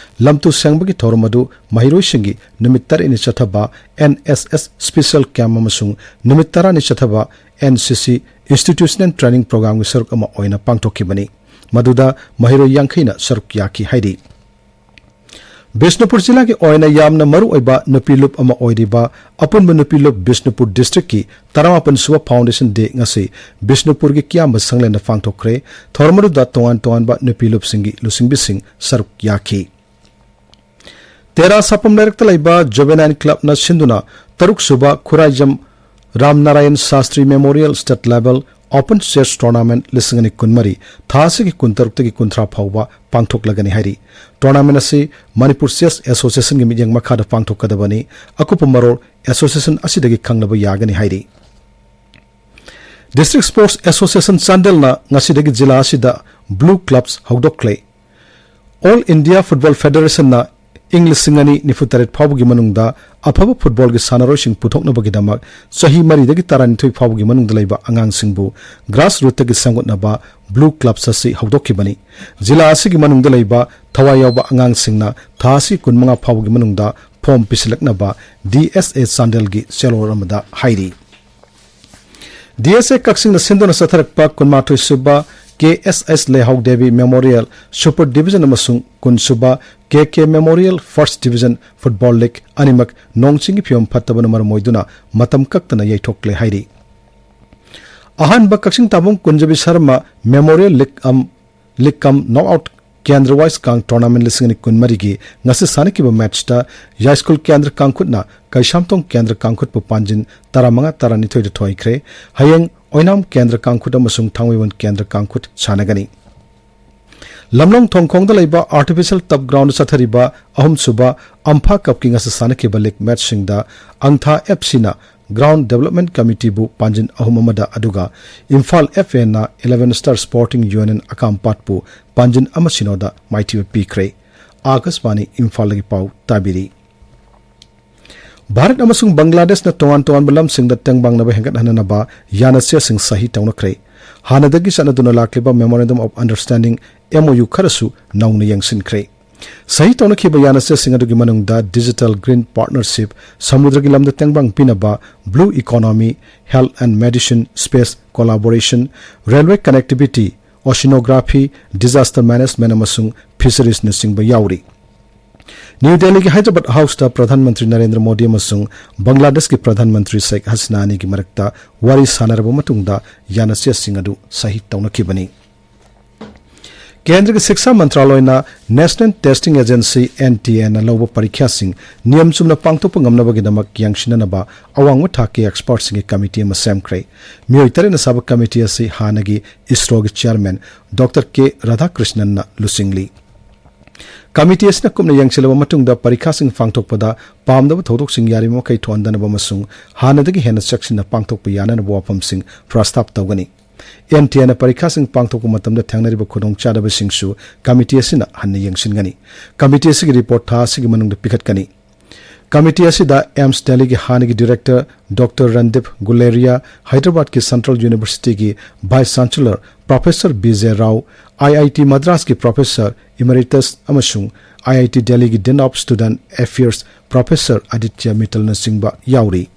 ꯂꯝꯇꯨ ꯁꯦꯡꯕꯒꯤ ꯊꯧꯔꯝ ꯑꯗꯨ ꯃꯍꯩꯔꯣꯏꯁꯤꯡꯒꯤ ꯅꯨꯃꯤꯠ ꯇꯔꯦꯠꯅꯤ ꯆꯠꯊꯕ N S S special camp ꯑꯃꯁꯨꯡ ꯅꯨꯃꯤꯠ ꯇꯔꯥꯅꯤ ꯆꯠꯊꯕ N C C institutional training programꯒꯤ ꯁꯔꯨꯛ ꯑꯃ ꯑꯣꯏꯅ ꯄꯥꯡꯊꯣꯛꯈꯤꯕꯅꯤ꯫ ꯃꯗꯨꯗ ꯃꯍꯩꯔꯣꯏ ꯌꯥꯡꯈꯩꯅ ꯁꯔꯨꯛ ꯌꯥꯈꯤ ꯍꯥꯏꯔꯤ꯫ ꯕꯤꯁꯅꯨꯄꯨꯔ ꯖꯤꯂꯥꯒꯤ ꯑꯣꯏꯅ ꯌꯥꯝꯅ ꯃꯔꯨꯑꯣꯏꯕ ꯅꯨꯄꯤ ꯂꯨꯞ ꯑꯃ ꯑꯣꯏꯔꯤꯕ ꯑꯄꯨꯟꯕ ꯅꯨꯄꯤ ꯂꯨꯞ ꯕꯤꯁꯅꯨꯄꯨꯔ ꯗꯤꯁꯇ꯭ꯔꯤꯛꯀꯤ ꯇꯔꯥꯃꯥꯄꯟ ꯁꯨꯕ ꯐꯥꯎꯟꯗꯦꯁꯟ ꯗꯦ ꯉꯁꯤ ꯕꯤꯁꯅꯨꯄꯨꯔꯒꯤ ꯀꯤꯌꯥꯝꯕ ꯁꯪꯂꯦꯟꯗ ꯄꯥꯡꯊꯣꯛꯈ꯭ꯔꯦ꯫ ꯊꯧꯔꯝ ꯑꯗꯨꯗ ꯇꯣꯉꯥꯟ ꯇꯣꯉꯥꯟꯕ ꯅꯨꯄꯤ ꯂꯨꯞꯁꯤꯡꯒꯤ ꯂꯨꯆꯤꯡꯕꯤꯁꯤꯡ ꯁꯔꯨꯛ ꯌꯥꯈꯤ꯫ ꯇꯦꯔꯥ ꯁꯥꯄꯝ ꯂꯩꯔꯛꯇ ꯂꯩꯕ ꯖꯨꯕꯦꯅꯥꯏꯜ ꯀ꯭ꯂꯕꯅ ꯁꯤꯟꯗꯨꯅ ꯇꯔꯨꯛ ꯁꯨꯕ ꯈꯨꯔꯥꯏꯖꯝ Ramnarayan Shastri memorial state level open chess tournament ꯂꯤꯁꯤꯡ ꯑꯅꯤ ꯀꯨꯟꯃꯔꯤ ꯊꯥ ꯑꯁꯤꯒꯤ ꯀꯨꯟꯇꯔꯨꯛꯇꯒꯤ ꯀꯨꯟꯊ꯭ꯔꯥ ꯐꯥꯎꯕ ꯄꯥꯡꯊꯣꯛꯂꯒꯅꯤ ꯍꯥꯏꯔꯤ꯫ ꯇꯣꯔꯅꯥꯃꯦꯟꯠ ꯑꯁꯤ ꯃꯅꯤꯄꯨꯔ ꯆꯦꯁ ꯑꯦꯁꯣꯁꯤꯌꯦꯁꯟꯒꯤ ꯃꯤꯠꯌꯦꯡ ꯃꯈꯥꯗ ꯄꯥꯡꯊꯣꯛꯀꯗꯕꯅꯤ꯫ ꯑꯀꯨꯞꯄ ꯃꯔꯣꯜ ꯑꯦꯁꯣꯁꯤꯌꯦꯁꯟ ꯑꯁꯤꯗꯒꯤ ꯈꯪꯂꯕ ꯌꯥꯒꯅꯤ ꯍꯥꯏꯔꯤ꯫ ꯗꯤꯁꯇ꯭ꯔꯤꯛ ꯁ꯭ꯄꯣꯔꯠꯁ ꯑꯦꯁꯣꯁꯤꯌꯦꯁꯟ ꯆꯥꯟꯗꯦꯜꯅ ꯉꯁꯤꯗꯒꯤ ꯖꯤꯂꯥ ꯑꯁꯤꯗ ꯕ꯭ꯂꯨ ꯀ꯭ꯂꯕꯁ ꯍꯧꯗꯣꯛꯂꯦ꯫ ꯑꯣꯜ ꯏꯟꯗꯤꯌꯥ ꯐꯨꯠꯕꯣꯜ ꯐꯦꯗꯔꯦꯁꯟꯅ ꯏꯪ ꯂꯤꯁꯤꯡ ꯑꯅꯤ ꯅꯤꯐꯨ ꯇꯔꯦꯠ ꯐꯥꯎꯕꯒꯤ ꯃꯅꯨꯡꯗ ꯑꯐꯕ ꯐꯨꯠꯕꯣꯜꯒꯤ ꯁꯥꯟꯅꯔꯣꯏꯁꯤꯡ ꯄꯨꯊꯣꯛꯅꯕꯒꯤꯗꯃꯛ ꯆꯍꯤ ꯃꯔꯤꯗꯒꯤ ꯇꯔꯥꯅꯤꯊꯣꯏ ꯐꯥꯎꯕꯒꯤ ꯃꯅꯨꯡꯗ ꯂꯩꯕ ꯑꯉꯥꯡꯁꯤꯡꯕꯨ ꯒ꯭ꯔꯥꯁ ꯔꯨꯠꯇꯒꯤ ꯁꯦꯝꯒꯠꯅꯕ ꯕ꯭ꯂꯨ ꯀ꯭ꯂꯕꯁ ꯑꯁꯤ ꯍꯧꯗꯣꯛꯈꯤꯕꯅꯤ꯫ ꯖꯤꯂꯥ ꯑꯁꯤꯒꯤ ꯃꯅꯨꯡꯗ ꯂꯩꯕ ꯊꯋꯥꯏ ꯌꯥꯎꯕ ꯑꯉꯥꯡꯁꯤꯡꯅ ꯊꯥ ꯑꯁꯤ ꯀꯨꯟꯃꯉꯥ ꯐꯥꯎꯕꯒꯤ ꯃꯅꯨꯡꯗ ꯐꯣꯔꯝ ꯄꯤꯁꯤꯜꯂꯛꯅꯕ ꯗꯤ ꯑꯦꯁ ꯑꯦ ꯆꯥꯟꯗꯦꯜꯒꯤ ꯆꯦꯔꯣꯜ ꯑꯃꯗ ꯍꯥꯏꯔꯤ꯫ ꯗꯤ ꯑꯦꯁ ꯑꯦ ꯀꯛꯆꯤꯡꯅ ꯁꯤꯟꯗꯨꯅ ꯆꯠꯊꯔꯛꯄ ꯀꯨꯟꯃꯥꯊꯣꯏ ꯁꯨꯕ K S S Leihaodebi memorial super division ꯑꯃꯁꯨꯡ ꯀꯨꯟ ꯁꯨꯕ K K memorial first division football league ꯑꯅꯤꯃꯛ ꯅꯣꯡ ꯆꯤꯡꯒꯤ ꯐꯤꯕꯝ ꯐꯠꯇꯕꯅ ꯃꯔꯝ ꯑꯣꯏꯗꯨꯅ ꯃꯇꯝ ꯀꯛꯇꯅ ꯌꯩꯊꯣꯛꯂꯦ ꯍꯥꯏꯔꯤ꯫ ꯑꯍꯥꯟꯕ ꯀꯛꯆꯤꯡ ꯇꯥꯕꯨꯡ ꯀꯨꯟꯖꯕꯤ ꯁꯔꯃ ꯃꯦꯃꯣꯔꯤꯌꯦꯜ ꯂꯤꯒ ꯑꯝ ꯂꯤꯒ ꯀꯝ ꯅꯣꯛ ꯑꯥꯎꯠ ꯀꯦꯟꯗ꯭ꯔ ꯋꯥꯏꯁ ꯀꯥꯡ ꯇꯣꯔꯅꯥꯃꯦꯟ ꯂꯤꯁꯤꯡ ꯑꯅꯤ ꯀꯨꯟꯃꯔꯤꯒꯤ ꯉꯁꯤ ꯁꯥꯟꯅꯈꯤꯕ ꯃꯦꯠꯆꯇ ꯌꯥꯏꯁ꯭ꯀꯨꯜ ꯀꯦꯟꯗ꯭ꯔ ꯀꯥꯡꯈꯨꯠꯅ ꯀꯩꯁꯥꯝꯊꯣꯡ ꯀꯦꯟꯗ꯭ꯔ ꯀꯥꯡꯈꯨꯠꯄꯨ ꯄꯥꯟꯖꯤꯟ ꯇꯔꯥꯃꯉꯥ ꯇꯔꯥꯅꯤꯊꯣꯏꯗ ꯊꯣꯏꯈ꯭ꯔꯦ꯫ ꯍꯌꯦꯡ ꯑꯣꯏꯅꯥꯝ ꯀꯦꯟꯗ꯭ꯔ ꯀꯥꯡꯈꯨꯠ ꯑꯃꯁꯨꯡ ꯊꯥꯡꯃꯩꯕꯟ ꯀꯦꯟꯗ꯭ꯔ ꯀꯥꯡꯈꯨꯠ ꯁꯥꯟꯅꯒꯅꯤ꯫ ꯂꯝꯂꯣꯡ ꯊꯣꯡꯈꯣꯡꯗ ꯂꯩꯕ ꯑꯥꯔꯇꯤꯐꯤꯁꯤꯌꯦꯜ ꯇꯞ ꯒ꯭ꯔꯥꯎꯟꯗ ꯆꯠꯊꯔꯤꯕ ꯑꯍꯨꯝꯁꯨꯕ ꯑꯝꯐꯥ ꯀꯞꯀꯤ ꯉꯁꯤ ꯁꯥꯟꯅꯈꯤꯕ ꯂꯤꯒ ꯃꯦꯠꯆꯁꯤꯡꯗ ꯑꯪꯊꯥ ꯑꯦꯐ ꯁꯤꯅ ꯒ꯭ꯔꯥꯎꯟ ꯗꯦꯕꯂꯞꯃꯦꯟ ꯀꯃꯤꯇꯤꯕꯨ ꯄꯥꯟꯖꯤꯟ ꯑꯍꯨꯝ ꯑꯃꯗ, ꯑꯗꯨꯒ ꯏꯝꯐꯥꯜ ꯑꯦꯐ ꯑꯦꯅ ꯏꯂꯦꯚꯦꯟ ꯁ꯭ꯇꯥꯔ ꯁ꯭ꯄꯣꯔꯇꯤꯡ ꯌꯨꯅꯤꯌꯟ ꯑꯀꯥꯝꯄꯥꯠꯄꯨ ꯄꯥꯟꯖꯤꯟ ꯑꯃ ꯁꯤꯅꯣꯗ ꯃꯥꯏꯊꯤꯕ ꯄꯤꯈ꯭ꯔꯦ꯫ ꯑꯥꯀꯥꯁꯕꯥꯅꯤ ꯏꯝꯐꯥꯜꯗꯒꯤ ꯄꯥꯎ ꯇꯥꯕꯤꯔꯤ꯫ ꯚꯥꯔꯠ ꯑꯃꯁꯨꯡ ꯕꯪꯒ꯭ꯂꯥꯗꯦꯁꯅ ꯇꯣꯉꯥꯟ ꯇꯣꯉꯥꯟꯕ ꯂꯝꯁꯤꯡꯗ ꯇꯦꯡꯕꯥꯡꯅꯕ ꯍꯦꯟꯒꯠꯍꯟꯅꯅꯕ ꯌꯥꯅꯆꯦꯁꯤꯡ ꯁꯍꯤ ꯇꯧꯅꯈ꯭ꯔꯦ꯫ ꯍꯥꯟꯅꯗꯒꯤ ꯆꯠꯅꯗꯨꯅ ꯂꯥꯛꯂꯤꯕ Memorandum of Understanding, M O U, ꯈꯔꯁꯨ ꯅꯧꯅ ꯌꯦꯡꯁꯤꯟꯈ꯭ꯔꯦ꯫ ꯁꯍꯤ ꯇꯧꯅꯈꯤꯕ ꯌꯥꯅꯆꯦꯁꯤꯡ ꯑꯗꯨꯒꯤ ꯃꯅꯨꯡꯗ digital green partnership, ꯁꯃꯨꯗ꯭ꯔꯒꯤ ꯂꯝꯗ ꯇꯦꯡꯕꯥꯡ ꯄꯤꯅꯕ, blue economy, health and medicine, space collaboration, railway connectivity, oceanography, disaster management ꯑꯃꯁꯨꯡ fisheries ꯅꯆꯤꯡꯕ ꯌꯥꯎꯔꯤ꯫ ꯅ꯭ꯌꯨ ꯗꯦꯜꯂꯤꯒꯤ ꯍꯥꯏꯗ꯭ꯔꯕꯥꯗ ꯍꯥꯎꯁꯇ ꯄ꯭ꯔꯙꯥꯟ ꯃꯟꯇ꯭ꯔꯤ ꯅꯔꯦꯟꯗ꯭ꯔ ꯃꯣꯗꯤ ꯑꯃꯁꯨꯡ ꯕꯪꯒ꯭ꯂꯥꯗꯦꯁꯀꯤ ꯄ꯭ꯔꯙꯥꯟ ꯃꯟꯇ꯭ꯔꯤ ꯁꯦꯈ ꯍꯁꯤꯅꯥ ꯑꯅꯤꯒꯤ ꯃꯔꯛꯇ ꯋꯥꯔꯤ ꯁꯥꯟꯅꯔꯕ ꯃꯇꯨꯡꯗ ꯌꯥꯅꯆꯦꯁꯤꯡ ꯑꯗꯨ ꯁꯍꯤ ꯇꯧꯅꯈꯤꯕꯅꯤ꯫ ꯀꯦꯟꯗ꯭ꯔꯒꯤ ꯁꯤꯛꯁꯥ ꯃꯟꯇ꯭ꯔꯥꯂꯣꯏꯅ National Testing Agency, N T A ꯅ ꯂꯧꯕ ꯄꯔꯤꯈ꯭ꯌꯥꯁꯤꯡ ꯅꯤꯌꯝ ꯆꯨꯝꯅ ꯄꯥꯡꯊꯣꯛꯄ ꯉꯝꯅꯕꯒꯤꯗꯃꯛ ꯌꯦꯡꯁꯤꯟꯅꯅꯕ ꯑꯋꯥꯡꯕ ꯊꯥꯛꯀꯤ ꯑꯦꯛꯁꯄꯔꯠꯁꯤꯡꯒꯤ ꯀꯃꯤꯇꯤ ꯑꯃ ꯁꯦꯝꯈ꯭ꯔꯦ꯫ ꯃꯤꯑꯣꯏ ꯇꯔꯦꯠꯅ ꯁꯥꯕ ꯀꯃꯤꯇꯤ ꯑꯁꯤ ꯍꯥꯟꯅꯒꯤ ꯏꯁꯔꯣꯒꯤ ꯆꯤꯌꯔꯃꯦꯟ ꯗꯣꯛꯇꯔ ꯀꯦ ꯔꯥꯙꯥꯀ꯭ꯔꯤꯁꯅꯟꯅ ꯂꯨꯆꯤꯡꯂꯤ꯫ ꯀꯃꯤꯇꯤ ꯑꯁꯤꯅ ꯀꯨꯞꯅ ꯌꯦꯡꯁꯤꯜꯂꯕ ꯃꯇꯨꯡꯗ ꯄꯔꯤꯈꯥꯁꯤꯡ ꯄꯥꯡꯊꯣꯛꯄꯗ ꯄꯥꯝꯗꯕ ꯊꯧꯗꯣꯛꯁꯤꯡ ꯌꯥꯔꯤꯕꯃꯈꯩ ꯊꯣꯛꯍꯟꯗꯅꯕ ꯑꯃꯁꯨꯡ ꯍꯥꯟꯅꯗꯒꯤ ꯍꯦꯟꯅ ꯆꯦꯛꯁꯤꯟꯅ ꯄꯥꯡꯊꯣꯛꯄ ꯌꯥꯅꯅꯕ ꯋꯥꯐꯝꯁꯤꯡ ꯄ꯭ꯔꯁꯇꯥꯞ ꯇꯧꯒꯅꯤ꯫ N T A ꯅ ꯄꯔꯤꯈꯥꯁꯤꯡ ꯄꯥꯡꯊꯣꯛꯄ ꯃꯇꯝꯗ ꯊꯦꯡꯅꯔꯤꯕ ꯈꯨꯗꯣꯡꯆꯥꯗꯕꯁꯤꯡꯁꯨ ꯀꯃꯤꯇꯤ ꯑꯁꯤꯅ ꯍꯟꯅ ꯌꯦꯡꯁꯤꯟꯒꯅꯤ꯫ ꯀꯃꯤꯇꯤ ꯑꯁꯤꯒꯤ ꯔꯤꯄꯣꯔꯠ ꯊꯥ ꯑꯁꯤꯒꯤ ꯃꯅꯨꯡꯗ ꯄꯤꯈꯠꯀꯅꯤ꯫ ꯀꯃꯤꯇꯤ ꯑꯁꯤꯗ ꯑꯦꯝꯁ ꯗꯦꯜꯂꯤꯒꯤ ꯍꯥꯟꯅꯒꯤ ꯗꯤꯔꯦꯛꯇꯔ ꯗꯣꯛꯇꯔ ꯔꯟꯗꯤꯞ ꯒꯨꯂꯦꯔꯤꯌꯥ, ꯍꯥꯏꯗ꯭ꯔꯕꯥꯗꯀꯤ ꯁꯦꯟꯇ꯭ꯔꯦꯜ ꯌꯨꯅꯤꯚꯔꯁꯤꯇꯤꯒꯤ vice chancellor professor B J Rao, I I T ꯃꯗ꯭ꯔꯥꯁꯀꯤ ꯄ꯭ꯔꯣꯐꯦꯁꯔ ꯏꯃꯦꯔꯤꯇꯁ ꯑꯃꯁꯨꯡ I I T ꯗꯦꯜꯂꯤꯒꯤ Dean of Student Affairs professor Aditya ꯃꯤꯇꯜꯅꯆꯤꯡꯕ ꯌꯥꯎꯔꯤ꯫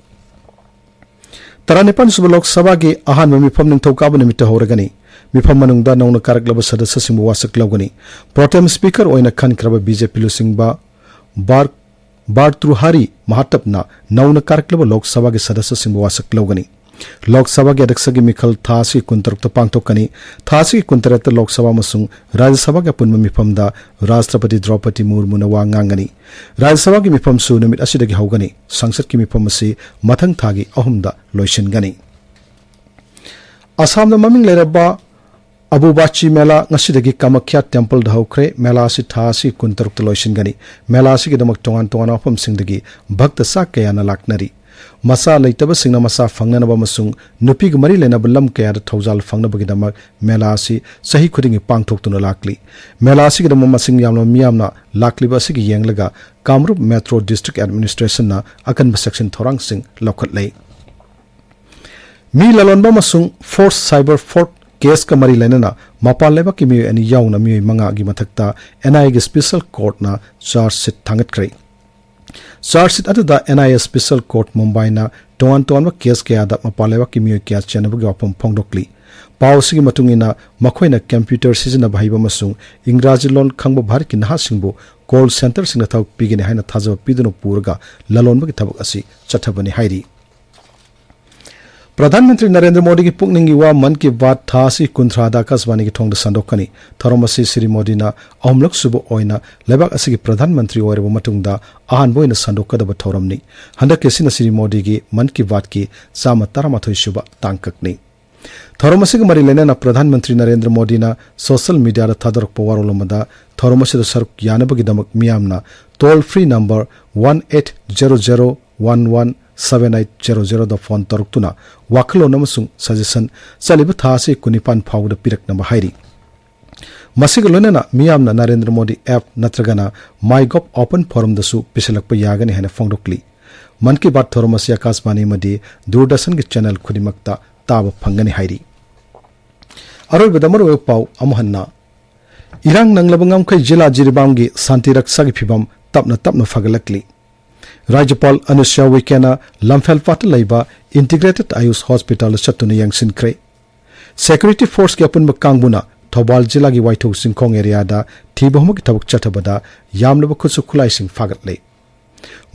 ꯇꯔꯥꯅꯤꯄꯥꯟ ꯁꯨꯕ ꯂꯣꯛ ꯁꯚꯥꯒꯤ ꯑꯍꯥꯟꯕ ꯃꯤꯐꯝ ꯅꯤꯡꯊꯧꯀꯥꯕ ꯅꯨꯃꯤꯠꯇ ꯍꯧꯔꯒꯅꯤ꯫ ꯃꯤꯐꯝ ꯃꯅꯨꯡꯗ ꯅꯧꯅ ꯀꯥꯔꯛꯂꯕ ꯁꯗꯁ꯭ꯌꯁꯤꯡꯕꯨ ꯋꯥꯁꯛ ꯂꯧꯒꯅꯤ꯫ Pro tem speaker ꯑꯣꯏꯅ ꯈꯟꯈ꯭ꯔꯕ B J P ꯂꯨꯆꯤꯡꯕ ꯕꯥꯔ-, ꯕꯥꯔꯇ꯭ꯔꯨꯍꯥꯔꯤ ꯃꯍꯥꯇꯞꯅ ꯅꯧꯅ ꯀꯥꯔꯛꯂꯕ ꯂꯣꯛ ꯁꯚꯥꯒꯤ ꯁꯗꯁ꯭ꯌꯁꯤꯡꯕꯨ ꯋꯥꯁꯛ ꯂꯧꯒꯅꯤ꯫ ꯂꯣꯛ ꯁꯚꯥꯒꯤ ꯑꯗ꯭ꯌꯛꯁꯒꯤ ꯃꯤꯈꯜ ꯊꯥ ꯑꯁꯤꯒꯤ ꯀꯨꯟꯇꯔꯨꯛꯇ ꯄꯥꯡꯊꯣꯛꯀꯅꯤ꯫ ꯊꯥ ꯑꯁꯤꯒꯤ ꯀꯨꯟꯇꯔꯦꯠꯇ ꯂꯣꯛ ꯁꯚꯥ ꯑꯃꯁꯨꯡ ꯔꯥꯖ꯭ꯌ ꯁꯚꯥꯒꯤ ꯑꯄꯨꯟꯕ ꯃꯤꯐꯝꯗ ꯔꯥꯁꯇ꯭ꯔꯄꯇꯤ ꯗ꯭ꯔꯧꯄꯗꯤ ꯃꯨꯔꯃꯨꯅ ꯋꯥ ꯉꯥꯡꯒꯅꯤ꯫ ꯔꯥꯖ꯭ꯌ ꯁꯚꯥꯒꯤ ꯃꯤꯐꯝꯁꯨ ꯅꯨꯃꯤꯠ ꯑꯁꯤꯗꯒꯤ ꯍꯧꯒꯅꯤ꯫ ꯁꯪꯁꯠꯀꯤ ꯃꯤꯐꯝ ꯑꯁꯤ ꯃꯊꯪ ꯊꯥꯒꯤ ꯑꯍꯨꯝꯗ ꯂꯣꯏꯁꯤꯟꯒꯅꯤ꯫ ꯑꯁꯥꯝꯗ ꯃꯃꯤꯡ ꯂꯩꯔꯕ ꯑꯕꯨꯕꯥꯆꯤ ꯃꯦꯂꯥ ꯉꯁꯤꯗꯒꯤ ꯀꯃꯈ꯭ꯌꯥ ꯇꯦꯝꯄꯜꯗ ꯍꯧꯈ꯭ꯔꯦ꯫ ꯃꯦꯂꯥ ꯑꯁꯤ ꯊꯥ ꯑꯁꯤ ꯀꯨꯟꯇꯔꯨꯛꯇ ꯂꯣꯏꯁꯤꯟꯒꯅꯤ꯫ ꯃꯦꯂꯥ ꯑꯁꯤꯒꯤꯗꯃꯛ ꯇꯣꯉꯥꯟ ꯇꯣꯉꯥꯟꯕ ꯃꯐꯝꯁꯤꯡꯗꯒꯤ ꯚꯛꯇ ꯆꯥ ꯀꯌꯥꯅ ꯂꯥꯛꯅꯔꯤ꯫ ꯃꯆꯥ ꯂꯩꯇꯕꯁꯤꯡꯅ ꯃꯆꯥ ꯐꯪꯅꯅꯕ ꯑꯃꯁꯨꯡ ꯅꯨꯄꯤꯒ ꯃꯔꯤ ꯂꯩꯅꯕ ꯂꯝ ꯀꯌꯥꯗ ꯊꯧꯖꯥꯜ ꯐꯪꯅꯕꯒꯤꯗꯃꯛ ꯃꯦꯂꯥ ꯑꯁꯤ ꯆꯍꯤ ꯈꯨꯗꯤꯡꯒꯤ ꯄꯥꯡꯊꯣꯛꯇꯨꯅ ꯂꯥꯛꯂꯤ꯫ ꯃꯦꯂꯥ ꯑꯁꯤꯒꯤꯗꯃꯛ ꯃꯁꯤꯡ ꯌꯥꯝꯂꯕ ꯃꯤꯌꯥꯝꯅ ꯂꯥꯛꯂꯤꯕ ꯑꯁꯤꯒꯤ ꯌꯦꯡꯂꯒ ꯀꯥꯃꯔꯨꯞ ꯃꯦꯇ꯭ꯔꯣ ꯗꯤꯁꯇ꯭ꯔꯤꯛ ꯑꯦꯗꯃꯤꯅꯤꯁꯇ꯭ꯔꯦꯁꯟꯅ ꯑꯀꯟꯕ ꯆꯦꯛꯁꯤꯟ ꯊꯧꯔꯥꯡꯁꯤꯡ ꯂꯧꯈꯠꯂꯦ꯫ ꯃꯤ ꯂꯂꯣꯟꯕ ꯑꯃꯁꯨꯡ ꯐꯣꯔꯁ ꯁꯥꯏꯕꯔ ꯐ꯭ꯔꯣꯗ ꯀꯦꯁꯀ ꯃꯔꯤ ꯂꯩꯅꯅ ꯃꯄꯥꯟ ꯂꯩꯕꯥꯛꯀꯤ ꯃꯤꯑꯣꯏ ꯑꯅꯤ ꯌꯥꯎꯅ ꯃꯤꯑꯣꯏ ꯃꯉꯥꯒꯤ ꯃꯊꯛꯇ ꯑꯦꯟ ꯑꯥꯏ ꯑꯦꯒꯤ ꯁ꯭ꯄꯦꯁꯦꯜ ꯀꯣꯔꯠꯅ ꯆꯥꯔꯖ ꯁꯤꯠ ꯊꯥꯡꯒꯠꯈ꯭ꯔꯦ꯫ ꯆꯥꯔꯖ ꯁꯤꯠ ꯑꯗꯨꯗ N I A special court ꯃꯨꯝꯕꯥꯏꯅ ꯇꯣꯉꯥꯟ ꯇꯣꯉꯥꯟꯕ ꯀꯦꯁ ꯀꯌꯥꯗ ꯃꯄꯥꯟ ꯂꯩꯕꯥꯛꯀꯤ ꯃꯤꯑꯣꯏ ꯀꯌꯥ ꯆꯦꯟꯅꯕꯒꯤ ꯋꯥꯐꯝ ꯐꯣꯡꯗꯣꯛꯂꯤ꯫ ꯄꯥꯎ ꯑꯁꯤꯒꯤ ꯃꯇꯨꯡ ꯏꯟꯅ, ꯃꯈꯣꯏꯅ ꯀꯝꯄ꯭ꯌꯨꯇꯔ ꯁꯤꯖꯤꯟꯅꯕ ꯍꯩꯕ ꯑꯃꯁꯨꯡ ꯏꯪꯒ꯭ꯔꯥꯖꯤ ꯂꯣꯟ ꯈꯪꯕ ꯚꯥꯔꯠꯀꯤ ꯅꯍꯥꯁꯤꯡꯕꯨ ꯀꯣꯜ ꯁꯦꯟꯇꯔꯁꯤꯡꯗ ꯊꯕꯛ ꯄꯤꯒꯅꯤ ꯍꯥꯏꯅ ꯊꯥꯖꯕ ꯄꯤꯗꯨꯅ ꯄꯨꯔꯒ ꯂꯂꯣꯟꯕꯒꯤ ꯊꯕꯛ ꯑꯁꯤ ꯆꯠꯊꯕꯅꯤ ꯍꯥꯏꯔꯤ꯫ ꯄ꯭ꯔꯙꯥꯟ ꯃꯟꯇ꯭ꯔꯤ ꯅꯔꯦꯟꯗ꯭ꯔ ꯃꯣꯗꯤꯒꯤ ꯄꯨꯛꯅꯤꯡꯒꯤ ꯋꯥ ꯃꯟ ꯀꯤ ꯕꯥꯠ ꯊꯥ ꯑꯁꯤ ꯀꯨꯟꯊ꯭ꯔꯥꯗ ꯑꯀꯥꯁꯕꯥꯅꯤꯒꯤ ꯊꯣꯡꯗ ꯁꯟꯗꯣꯛꯀꯅꯤ꯫ ꯊꯧꯔꯝ ꯑꯁꯤ ꯁ꯭ꯔꯤ ꯃꯣꯗꯤꯅ ꯑꯍꯨꯝꯂꯛ ꯁꯨꯕ ꯑꯣꯏꯅ ꯂꯩꯕꯥꯛ ꯑꯁꯤꯒꯤ ꯄ꯭ꯔꯙꯥꯟ ꯃꯟꯇ꯭ꯔꯤ ꯑꯣꯏꯔꯕ ꯃꯇꯨꯡꯗ ꯑꯍꯥꯟꯕ ꯑꯣꯏꯅ ꯁꯟꯗꯣꯛꯀꯗꯕ ꯊꯧꯔꯝꯅꯤ꯫ ꯍꯟꯗꯛꯀꯤ ꯑꯁꯤꯅ ꯁ꯭ꯔꯤ ꯃꯣꯗꯤꯒꯤ ꯃꯟ ꯀꯤ ꯕꯥꯠꯀꯤ ꯆꯥꯝꯃ ꯇꯔꯥꯃꯥꯊꯣꯏ ꯁꯨꯕ ꯇꯥꯡꯀꯛꯅꯤ꯫ ꯊꯧꯔꯝ ꯑꯁꯤꯒ ꯃꯔꯤ ꯂꯩꯅꯅ ꯄ꯭ꯔꯙꯥꯟ ꯃꯟꯇ꯭ꯔꯤ ꯅꯔꯦꯟꯗ꯭ꯔ ꯃꯣꯗꯤꯅ ꯁꯣꯁꯤꯌꯦꯜ ꯃꯤꯗꯤꯌꯥꯗ ꯊꯥꯗꯣꯔꯛꯄ ꯋꯥꯔꯣꯜ ꯑꯃꯗ ꯊꯧꯔꯝ ꯑꯁꯤꯗ ꯁꯔꯨꯛ ꯌꯥꯅꯕꯒꯤꯗꯃꯛ ꯃꯤꯌꯥꯝꯅ toll free number one eight zero zero one one seven eight zero ꯖꯦꯔꯣꯗ ꯐꯣꯟ ꯇꯧꯔꯛꯇꯨꯅ ꯋꯥꯈꯜꯂꯣꯟ ꯑꯃꯁꯨꯡ ꯁꯖꯦꯁꯟ ꯆꯠꯂꯤꯕ ꯊꯥ ꯑꯁꯤ ꯀꯨꯟꯅꯤꯄꯥꯟ ꯐꯥꯎꯕꯗ ꯄꯤꯔꯛꯅꯕ ꯍꯥꯏꯔꯤ꯫ ꯃꯁꯤꯒ ꯂꯣꯏꯅꯅ ꯃꯤꯌꯥꯝꯅ ꯅꯔꯦꯟꯗ꯭ꯔ ꯃꯣꯗꯤ ꯑꯦꯞ ꯅꯠꯇ꯭ꯔꯒꯅ ꯃꯥꯏ ꯒꯣꯚ ꯑꯣꯄꯟ ꯐꯣꯔꯝꯗꯁꯨ ꯄꯤꯁꯤꯜꯂꯛꯄ ꯌꯥꯒꯅꯤ ꯍꯥꯏꯅ ꯐꯣꯡꯗꯣꯛꯂꯤ꯫ ꯃꯟ ꯀꯤ ꯕꯥꯠ ꯊꯧꯔꯝ ꯑꯁꯤ ꯑꯀꯥꯁꯕꯥꯅꯤ ꯑꯃꯗꯤ ꯗꯨꯔꯗꯔꯁꯟꯒꯤ ꯆꯦꯅꯦꯜ ꯈꯨꯗꯤꯡꯃꯛꯇ ꯇꯥꯕ ꯐꯪꯒꯅꯤ ꯍꯥꯏꯔꯤ꯫ ꯑꯔꯣꯏꯕꯗ ꯃꯔꯨꯑꯣꯏꯕ ꯄꯥꯎ ꯑꯃꯨꯛ ꯍꯟꯅ꯫ ꯏꯔꯥꯡ ꯅꯪꯂꯕ ꯉꯝꯈꯩ ꯖꯤꯂꯥ ꯖꯤꯔꯤꯕꯥꯝꯒꯤ ꯁꯥꯟꯇꯤ ꯔꯛꯁꯥꯒꯤ ꯐꯤꯕꯝ ꯇꯞꯅ ꯇꯞꯅ ꯐꯒꯠꯂꯛꯂꯤ꯫ ꯔꯥꯖ꯭ꯌꯄꯥꯜ ꯑꯅꯨꯁ꯭ꯌꯥ ꯎꯏꯀꯦꯅ ꯂꯝꯐꯦꯜꯄꯥꯠꯇ ꯂꯩꯕ ꯏꯟꯇꯤꯒ꯭ꯔꯦꯇꯦꯗ ꯑꯥꯌꯨꯁ ꯍꯣꯁꯄꯤꯇꯥꯜꯗ ꯆꯠꯇꯨꯅ ꯌꯦꯡꯁꯤꯟꯈ꯭ꯔꯦ꯫ ꯁꯦꯀ꯭ꯌꯨꯔꯤꯇꯤ ꯐꯣꯔꯁꯀꯤ ꯑꯄꯨꯟꯕ ꯀꯥꯡꯕꯨꯅ ꯊꯧꯕꯥꯜ ꯖꯤꯂꯥꯒꯤ ꯋꯥꯏꯊꯧ ꯆꯤꯡꯈꯣꯡ ꯑꯦꯔꯤꯌꯥꯗ ꯊꯤꯕ ꯍꯨꯝꯕꯒꯤ ꯊꯕꯛ ꯆꯠꯊꯕꯗ ꯌꯥꯝꯂꯕ ꯈꯨꯠꯁꯨ ꯈꯨꯠꯂꯥꯏꯁꯤꯡ ꯐꯥꯒꯠꯂꯦ꯫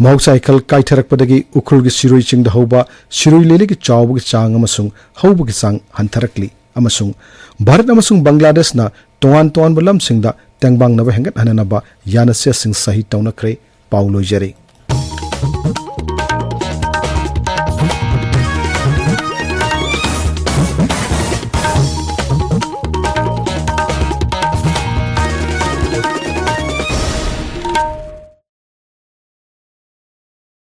ꯃꯍꯧꯁꯥ ꯏꯀꯜ ꯀꯥꯏꯊꯔꯛꯄꯗꯒꯤ ꯎꯈ꯭ꯔꯨꯜꯒꯤ ꯁꯤꯔꯣꯏ ꯆꯤꯡꯗ ꯍꯧꯕ ꯁꯤꯔꯣꯏ ꯂꯤꯂꯤꯒꯤ ꯆꯥꯎꯕꯒꯤ ꯆꯥꯡ ꯑꯃꯁꯨꯡ ꯍꯧꯕꯒꯤ ꯆꯥꯡ ꯍꯟꯊꯔꯛꯂꯤ ꯑꯃꯁꯨꯡ ꯚꯥꯔꯠ ꯑꯃꯁꯨꯡ ꯕꯪꯒ꯭ꯂꯥꯗꯦꯁꯅ ꯇꯣꯉꯥꯟ ꯇꯣꯉꯥꯟꯕ ꯂꯝꯁꯤꯡꯗ ꯇꯦꯡꯕꯥꯡꯅꯕ ꯍꯦꯟꯒꯠꯍꯟꯅꯅꯕ ꯌꯥꯅꯆꯦꯁꯤꯡ ꯁꯍꯤ ꯇꯧꯅꯈ꯭ꯔꯦ꯫ ꯄꯥꯎ ꯂꯣꯏꯖꯔꯦ꯫